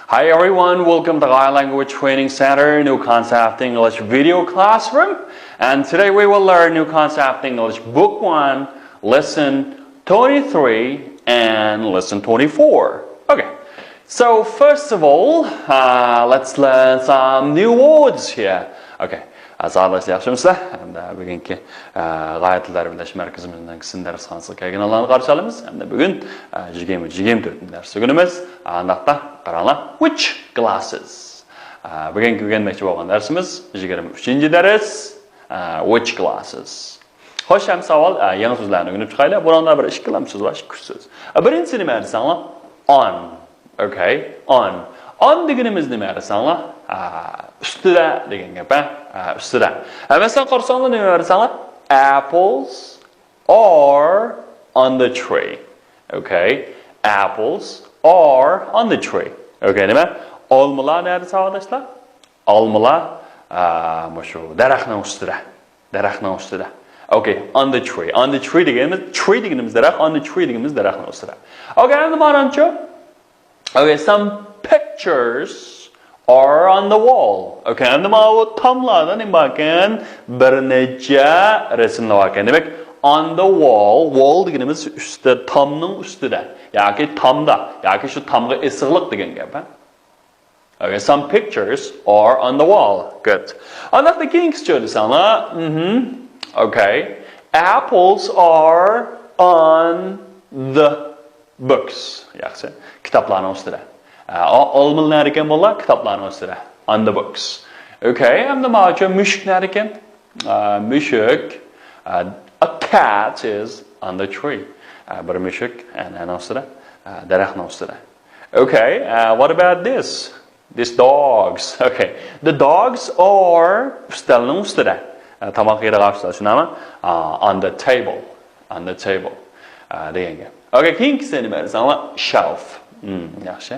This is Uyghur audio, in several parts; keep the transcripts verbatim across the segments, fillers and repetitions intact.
Hi everyone, welcome to Thai Language Training Center, New Concept English Video Classroom. And today we will learn New Concept English Book one, Lesson twenty-three and Lesson twenty-four. Okay, so first of all, uh, let's learn some new words here. Okay, ئەزالار ياخشىمۇسىلەر؟ ھەمدە بۈگۈنكى ئە، غايە تىل تەربىيەلەش مەركىزىمىزنىڭ سىن دەرسخانىسىغا كەلگەن ئاللانى قارشى ئالىمىز. ھەمدە بۈگۈن، ئە، يىگىرمە ئۈچ، يىگىرمە تۆتىنچى دەرس كۈنىمىز. ئانداقتا قاراڭلار. Which classes? ئە، بۈگۈنكى ئۆگەنمەكچى بولغان دەرسىمىز يىگىرمە ئۈچىنچى دەرس. ئە، which classes? خوش، ھەم ساۋال، ئە، يېڭى سۆزلەرنى ئۆگىنىپ چىقايلى. بۇنىڭدا بىر ئىككىلا سۆز بار، ئىككى سۆز. ئە، بىرىنچىسى نېمە دېسەڭلار؟ On. Okay, on. On دېگىنىمىز نېمە دېسەڭلار؟ ئە، ئۈستىدە دېگەن گەپ، ھە؟ ئە، ئۈستىدە. ئە، مەسىلەن، قارىساڭلار نېمە دېسەڭلار؟ Apples are on the tree. Okay, apples are on the tree. Okay, نېمە؟ ئالمىلار نەدە، ساۋاقداشلار؟ ئالمىلار، ئە، مۇشۇ دەرەخنىڭ ئۈستىدە. دەرەخنىڭ ئۈستىدە. Okay, on the tree. On the tree دېگىنىمىز، tree دېگىنىمىز دەرەخ، on the tree دېگىنىمىز دەرەخنىڭ ئۈستىدە. Okay, ئەمدى مانانچۇ؟ Okay, some pictures are on the wall. Okay, ئەمدى ماۋۇ تاملاردا نېمە باركەن؟ بىر نەچچە رەسىملەر باركەن. دېمەك، on the wall، wall دېگىنىمىز ئۈستى، تامنىڭ ئۈستىدە. ياكى تامدا، ياكى شۇ تامغا ئېسىقلىق دېگەن گەپ، ھە؟ Okay, some pictures are on the wall. Good. ئانداقتا كېيىنكىسىچۇ دېسەڭلار. مهم. Okay. Apples are on the books. ياخشى. كىتابلارنىڭ ئۈستىدە. ئە، ئا-، ئالمىلار نەدىكەن بالىلار؟ كىتابلارنىڭ ئۈستىدە. On the books. Okay. ئەمدى ماچۇ مۈشۈك نەدىكەن؟ ئە، مۈشۈك. ئە، a cat is on the tree. ئە، بىر مۈشۈك، ئە، نەنىڭ ئۈستىدە؟ ئە، دەرەخنىڭ ئۈستىدە. Okay, uh, what about this? This dogs. Okay. The dogs are ئۈستەلنىڭ ئۈستىدە. ئە، تاماق يەيدىغان ئۈستەل، شۇنداقمۇ؟ ئە، on the table. On the table. ئە، دېگەن گەپ. Okay, كېيىنكىسى نېمە دېسەڭلار؟ Shelf. Hmm, ياخشى.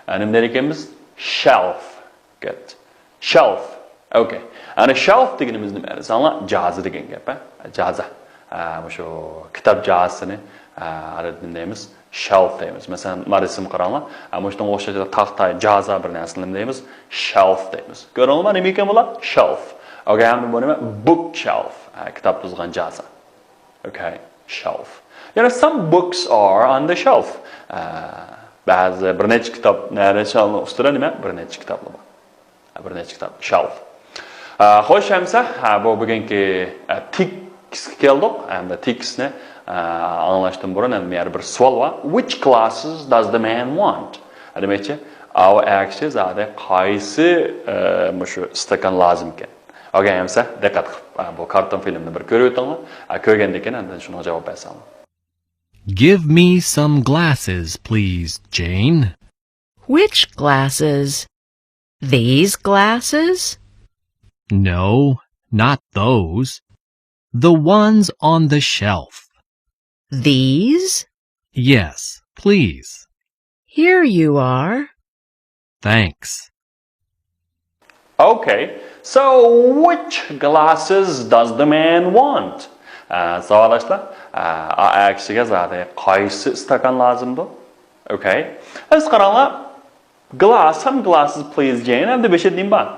ئە، نېمە دەيدىكەنمىز؟ Shelf. Good. Shelf. Okay. ئەنە shelf دېگىنىمىز نېمە دېسەڭلار؟ جازا دېگەن گەپ، ھە؟ جازا. ئە، مۇشۇ كىتاب جازىسىنى، ئە، ئەرەبتە نېمە دەيمىز؟ Shelf دەيمىز. مەسىلەن، مانا رەسىم قاراڭلار. ئە، مۇشۇنىڭغا ئوخشاش تاختا جازا بىر نەرسىنى نېمە دەيمىز؟ Shelf دەيمىز. كۆردۈڭلارمۇ نېمە ئىكەن بۇلار؟ Shelf. Okay, ھەمدە بۇ نېمە؟ Bookshelf. ئە، كىتاب تۇرىدىغان جازا. Okay, shelf. You know, some books are on the shelf. ئە، بەزى بىر نەچچە كىتاب، نەرە شەلفنىڭ ئۈستىدە نېمە؟ بىر نەچچە كىتابلار بار. بىر نەچچە كىتاب، shelf. ئە، خوش، ئەمسە، ھە، بۇ بۈگۈنكى، ئە، تېكىستكە كەلدۇق. ئەمدى تېكىستنى، ئە، ئاڭلاشتىن بۇرۇن، ئەمدى بۇ يەردە بىر سوئال بار. Which glasses does the man want? ئە، دېمەكچى، ئاۋۇ ئەر كىشى زادى قايسى، ئە، مۇشۇ ئىستاكان لازىمكەن؟ ئوكەي، ئەمسە دىققەت قىلىپ، ئە، بۇ كارتون فىلىمنى بىر كۆرۈۋېتىڭلار. ئە، كۆرگەندىن كېيىن ئاندىن شۇنىڭغا جاۋاب بەرسەڭلار. Give me some glasses, please, Jane. Which glasses? These glasses? No, not those. The ones on the shelf. These? Yes, please. Here you are. Thanks. Okay, so which glasses does the man want? ئە، ساۋاقداشلار، ئە، ئا ئەر كىشىگە زادى قايسى ئىستاكان لازىمدۇ؟ Okay. ئەمسە قاراڭلار. Glass، some glasses please Jane. ئەمدى بېشىدا نېمە بار؟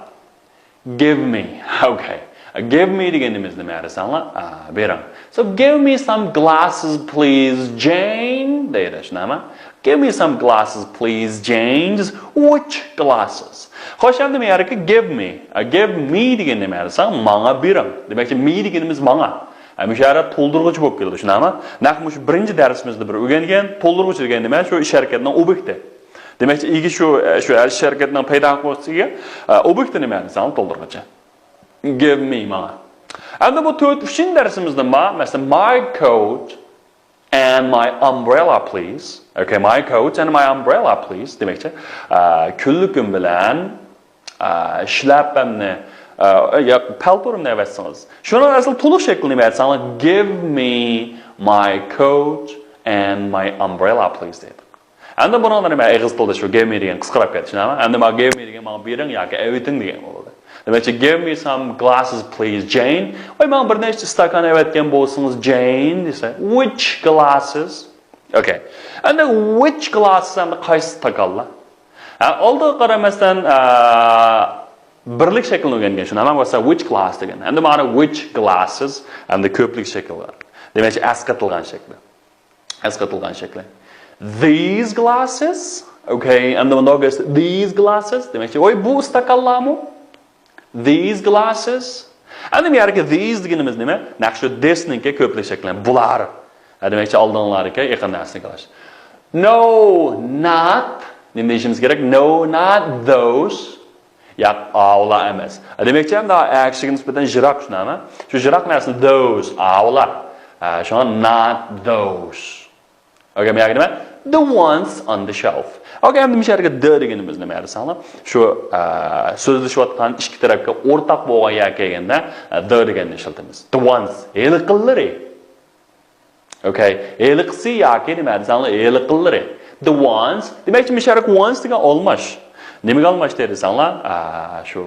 Give me. Okay. Give me دېگىنىمىز نېمە دېسەڭلار؟ ئە، بېرىڭ. So give me some glasses please Jane دەيدۇ، شۇنداقمۇ؟ Give me some glasses please Jane. Which glasses? خوش، ئەمدى مەيەردىكى give me. ئە، give me دېگەن نېمە دېسەڭ، ماڭا بېرىڭ. دېمەكچى، me دېگىنىمىز ماڭا. ئە، مۇشۇ يەردە تولدۇرغۇچى بولۇپ كېلىدۇ، شۇنداقمۇ؟ نەق مۇشۇ بىرىنچى دەرسىمىزدە بىر ئۆگەنگەن تولدۇرغۇچى دېگەن نېمە؟ شۇ ئىش ھەرىكەتنىڭ ئوبيېكتى. دېمەكچى، ئىگە شۇ، شۇ ئىش ھەرىكەتنىڭ پەيدا قىلغۇچىسى ئىگە، ئوبيېكتى نېمە دېسەڭ تولدۇرغۇچى. Give me ماڭا. ئەمدى بۇ تۆت، ئۈچىنچى دەرسىمىزدىن بار، مەسىلەن، my coat and my umbrella please. Okay, my coat and my umbrella please. دېمەكچى، ئە، كۈنلۈكۈم بىلەن، ئە، شىلەپەمنى، ئە، يا پەلتورۇمنى ئەۋەتسىڭىز. شۇنىڭ ئەسلى تولۇق شەكلى نېمە دېسەڭلار؟ Give me my coat and my umbrella please دەيدۇ. ئەمدى بۇنىڭدا نېمە؟ ئېغىز تىلدا شۇ give me دېگەن قىسقىراپ كەتتى، شۇنداقمۇ؟ ئەمدى مانا give me دېگەن ماڭا بېرىڭ ياكى ئەۋېتىڭ دېگەن بولدى. دېمەكچى، give me some glasses please Jane. ۋاي، ماڭا بىر نەچچە ئىستاكان ئەۋەتكەن بولسىڭىز، Jane دېسە. Which glasses? Okay. ئەمدى which glasses ئەمدى قايسى ئىستاكانلار؟ ئالدىغا قارىماستىن، ئە، بىرلىك شەكىلنى ئۆگەنگەن شۇنداقمۇ؟ مەسىلەن، which glass دېگەن. ئەمدى مانا which glasses، ئەمدى كۆپلۈك شەكلى بار. دېمەكچى، ئەسقاتىلغان شەكلى. ئەسقاتىلغان شەكلى. These glasses. Okay، ئەمدى بۇنداق كۆرسە، these glasses. دېمەكچى، ۋاي، بۇ ئىستاكانلارمۇ؟ These glasses. ئەمدى بۇ يەردىكى these دېگىنىمىز نېمە؟ نەق شۇ this نىڭكى كۆپلۈك شەكلى. بۇلار. ھە، دېمەكچى، ئالدىڭلاردىكى يېقىن نەرسىنى كېلىش. No, not. نېمە دېيىشىمىز كېرەك؟ No, not those. ياق، ئاۋۇلار ئەمەس. دېمەكچى، ئەمدى ئەكسىگە نىسبەتەن يىراق شۇنداقمۇ؟ شۇ يىراق نەرسىنى those، ئاۋۇلار. ھە، شۇڭا not those. Okay، مەيەگە نېمە؟ The ones on the shelf. Okay، ئەمدى مۇشۇ يەرگە the دېگىنىمىز نېمە دېسەڭلار؟ شۇ، ئە، سۆزلىشىۋاتقان ئىككى تەرەپكە ئورتاق بولغان يەرگە كەلگەندە، ئە، the دېگەننى ئىشلىتىمىز. The ones، ھېلىقىلىرى. Okay، ھېلىقىسى ياكى نېمە دېسەڭلار، ھېلىقىلىرى. The ones، دېمەكچى، مۇشۇ يەرگە ones دېگەن ئالماش. نېمىگە ئالماشتى دېسەڭلار، ئە، شۇ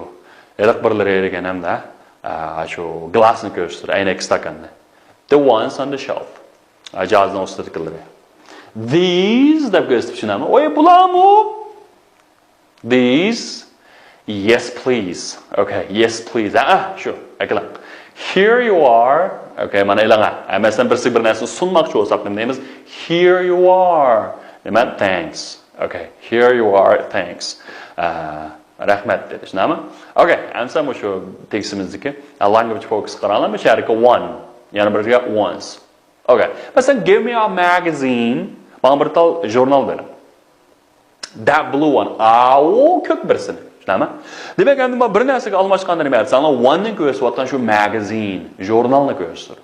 ھېلىقى بىرلىرى دېگەن ھەمدە، ئە، شۇ گلاسنى كۆرسىتىدۇ، ئەينەك ئىستاكاننى. The ones on the shelf. ئاجازنىڭ ئۈستىدىكىلىرى. These دەپ كۆرسىتىپ چۈشىنەمەن. ئوي، بۇلارمۇ؟ These. Yes, please. Okay, yes, please. ھە، شۇ. ئەكېلىڭ. Here you are. Okay، مانا ئېلىڭ. ھە، مەسىلەن، بىرسىگە بىر نەرسىنى سۇنماقچى بولساق نېمە دەيمىز؟ Here you are. نېمە؟ Thanks. Okay, here you are. Thanks. ئە، رەھمەت دېدى. شۇنداقمۇ؟ Okay، ئەمسە مۇشۇ تېكىستىمىزدىكى language focus قاراڭلار. مۇشۇ يەردىكى one. يەنە بىرگە ones. Okay. مەسىلەن، give me a magazine. ماڭا بىر تال ژۇرنال بېرىڭ. That blue one. ئاۋۇ كۆك بىرسىنى. شۇنداقمۇ؟ دېمەك، ئەمدى مانا بىر نەرسىگە ئالماشقاندا نېمە دېسەڭلار، one نى كۆرسىتىۋاتقان شۇ magazine، ژۇرنالنى كۆرسىتىدۇ.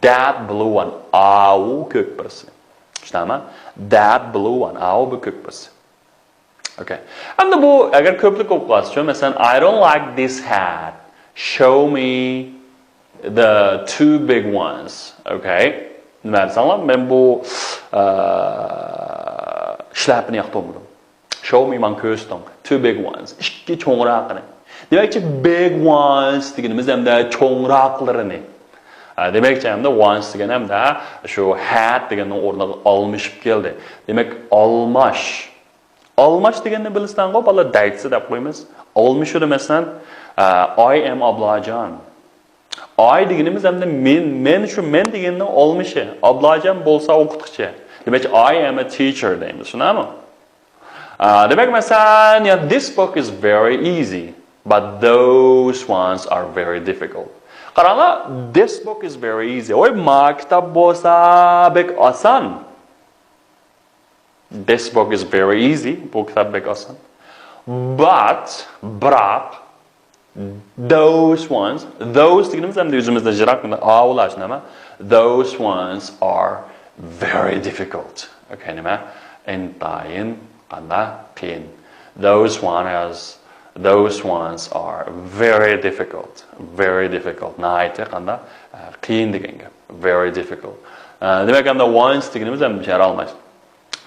That blue one. ئاۋۇ كۆك بىرسى. شۇنداقمۇ؟ That blue one. ئاۋۇ بىر كۆك بىرسى. Okay. ئەمدى بۇ ئەگەر كۆپلۈك بولۇپ قالسىچۇ، مەسىلەن، I don't like this hat. Show me the two big ones. Okay. نېمە دېسەڭلار، مەن بۇ، ئە، شىلەپىنى ياقتۇرمىدىم. Show me، ماڭا كۆرسىتىڭ. Two big ones. ئىككى چوڭراقىنى. دېمەكچى، big ones دېگىنىمىز ھەمدە چوڭراقلىرىنى. ئە، دېمەكچى، ھەمدە ones دېگەن ھەمدە شۇ hat دېگەننىڭ ئورنىغا ئالمىشىپ كەلدى. دېمەك، ئالماش. ئالماش دېگەننى بىلىسەنغۇ، بالىلار، دەيتسە دەپ قويىمىز. ئالمىشىدۇ، مەسىلەن، ئە، I am ئابلاجان. I دېگىنىمىز ئەمدى مەن، مەن شۇ مەن دېگەننىڭ ئالمىشى. ئابلاجان بولسا ئوقۇتقۇچى. دېمەك، I am a teacher دەيمىز، شۇنداقمۇ؟ ئە، دېمەك، مەسىلەن، يا، this book is very easy, but those ones are very difficult. قاراڭلار، this book is very easy. ۋاي، ما كىتاب بولسا بەك ئاسان. This book is very easy. بۇ كىتاب بەك ئاسان. But، بىراق، those ones، those دېگىنىمىز ئەمدى ئۆزىمىزدىن يىراق، مانا ئاۋۇلار شۇنداقمۇ؟ Those ones are very difficult. Okay، نېمە؟ ئىنتايىن قانداق؟ قىيىن. Those one is، those ones are very difficult. Very difficult. ناھايىتى قانداق؟ ئە، قىيىن دېگەن گەپ. Very difficult. ئە، دېمەك، ئەمدى ones دېگىنىمىز ئەمدى بىر شەرت ئالماش.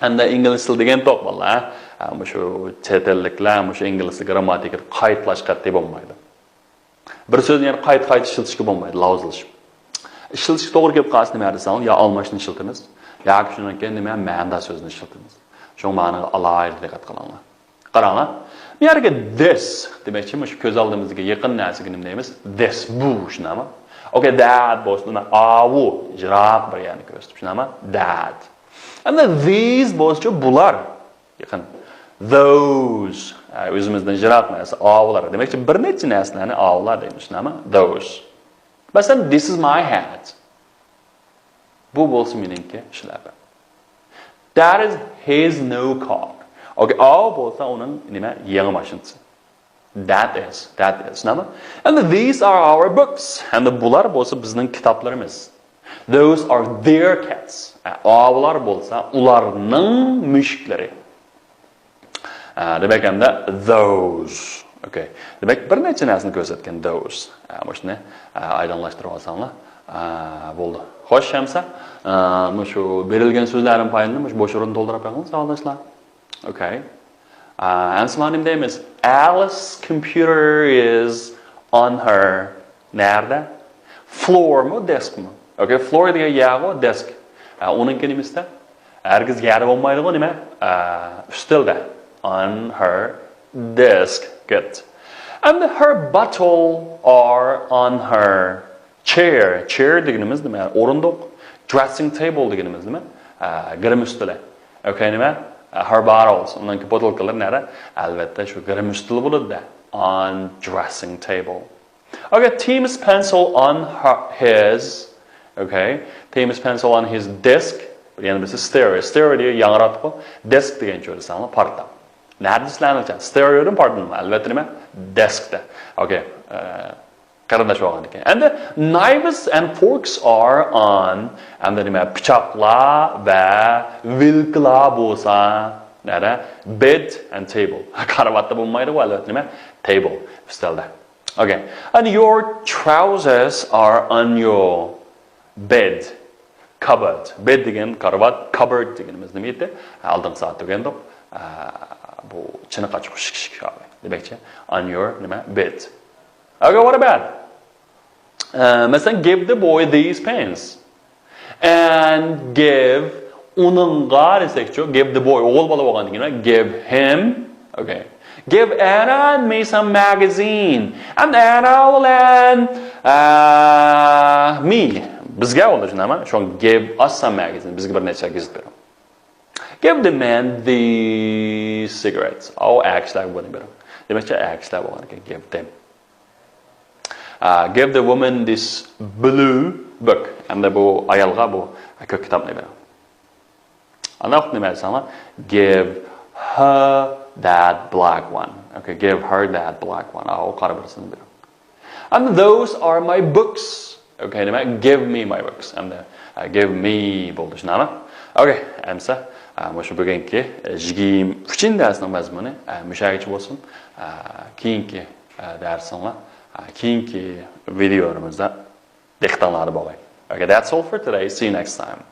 ئەمدى ئىنگلىز تىلى دېگەن توق بالىلار. ئە، مۇشۇ چەت ئەللىكلەر مۇشۇ ئىنگلىز تىلى گرامماتىكىنى قايتىلاش قەتئىي بولمايدۇ. بىر سۆزنى يەنە قايتا-قايتا ئىشلىتىشكە بولمايدۇ، لاۋزىلىشىپ. ئىشلىتىشكە توغرا كېلىپ قالسا نېمە دېسەڭ، يا ئالماشنى ئىشلىتىمىز، ياكى شۇنىڭ كېيىن نېمە، مەنىدار سۆزىنى ئىشلىتىمىز. شۇڭا ماڭا ئالاھىدە دىققەت قىلىڭلار. قاراڭلار. بۇ يەرگە this دېمەكچى، مۇشۇ كۆز ئالدىمىزدىكى يېقىن نەرسىگە نېمە دەيمىز؟ This، بۇ، شۇنداقمۇ؟ Okay، that بولسا نېمە؟ ئاۋۇ، يىراق بىر يەرنى كۆرسىتىپ، شۇنداقمۇ؟ That. ئەمدى these بولسىچۇ، بۇلار. يېقىن. Those. ئە، ئۆزىمىزدىن يىراق نەرسە، ئاۋۇلار. دېمەكچى، بىر نەچچە نەرسىلەرنى ئاۋۇلار دەيمىز، شۇنداقمۇ؟ Those. مەسىلەن، this is my hat. بۇ بولسا مېنىڭكى شىلەپە. That is his new car. Okay، ئاۋۇ بولسا ئۇنىڭ نېمە، يېڭى ماشىنىسى. That is، that is. شۇنداقمۇ؟ And these are our books. ھەمدە بۇلار بولسا بىزنىڭ كىتابلىرىمىز. Those are their cats. ئە، ئاۋۇلار بولسا ئۇلارنىڭ مۈشۈكلىرى. ئە، دېمەك، ھەمدە those. Okay. دېمەك، بىر نەچچە نەرسىنى كۆرسەتكەن those. ئە، مۇشۇنى، ئە، ئايدىڭلاشتۇرۇپ ئالساڭلار، ئە، بولدى. خوش، ئەمسە، ئە، مۇشۇ بېرىلگەن سۆزلەردىن پايدىلىنىپ، مۇشۇ بوش ئورۇننى تولدۇرۇپ بېقىڭ، ساۋاقداشلار. Okay. ئە، ئەمسە مانا نېمە دەيمىز؟ Alice's computer is on her نەدە؟ Floor مۇ، desk مۇ؟ Okay، floor دېگەن يەرغۇ، desk. ئە، ئۇنىڭكى نېمىسىدە؟ ھەرگىز يەردە بولمايدىغۇ نېمە؟ ئە، ئۈستەلدە. On her desk. Good. And her bottle are on her chair. Chair دېگىنىمىز نېمە؟ ئورۇندۇق. Dressing table دېگىنىمىز نېمە؟ ئە، گىرىم ئۈستىلى. Okay، نېمە؟ ئە، her bottles. ئۇنىڭكى بوتۇلكىلىرى نەدە؟ ئەلۋەتتە، شۇ گىرىم ئۈستىلى بولىدۇ-دە. On dressing table. Okay, Tim's pencil on her, his. Okay, Tim's pencil on his desk. يەنە بىرسى stereo. Stereo دېگەن ياڭراتقۇ. Desk دېگەن چۆرىسەڭلار پارتا. نەدە ئىشلەنگەن؟ Stereoدىن پارتلىنىدۇ. ئەلۋەتتە نېمە؟ Deskتە. Okay. ئە، قېرىنداش بولغاندىكىن. And the knives and forks are on. ئەمدى نېمە؟ پىچاقلار ۋە ۋىلكىلار بولسا نەدە؟ Bed and table. كارىۋاتتا بولمايدىغۇ، ئەلۋەتتە نېمە؟ Table. ئۈستەلدە. Okay. And your trousers are on your bed. Cupboard. Bed دېگەن كارىۋات، cupboard دېگىنىمىز نېمە ئىدى؟ ئالدىنقى سائەتتە ئۆگەندۇق. ئە، بۇ چىنىقاچ ئىشىك، ئىشىك. دېمەكچى، on your نېمە؟ Bed. Okay, what about? ئە، مەسىلەن، give the boy these pens. And give ئۇنىڭغا دېسەكچۇ، give the boy، ئوغۇل بالا بولغاندىن كېيىن، give him. Okay. Give Anna and me some magazine. And Anna will and, uh, me. بىزگە بولدى، شۇنداقمۇ؟ شۇڭا give us some magazine. بىزگە بىر نەچچە گېزىت بېرىڭ. Give the men the cigarettes. ئاۋۇ ئەر كىشىلەرگە بۇنى بېرىڭ. دېمەكچى، ئەر كىشىلەر بولغاندىكىن give them. Uh, give the woman this blue book. ئەمدى بۇ ئايالغا بۇ كۆك كىتابنى بېرىڭ. ئانداق نېمە دېسەڭلار؟ Give her that black one. Okay, give her that black one. ئاۋۇ قارا بىرسىنى بېرىڭ. And those are my books. Okay, نېمە؟ Give me my books. ئەمدى، ئە، give me بولدى، شۇنداقمۇ؟ Okay، ئەمسە، ئە، مۇشۇ بۈگۈنكى، ئە، يىگىرمە ئۈچىنچى دەرسنىڭ مەزمۇنى، ئە، مۇشۇ يەرگىچە بولسۇن. ئە، كېيىنكى، ئە، دەرسىڭلار، ئە، كېيىنكى ۋىدېئولىرىمىزدا دىققىتىڭلاردا بولغاي. Okay, that's all for today. See you next time.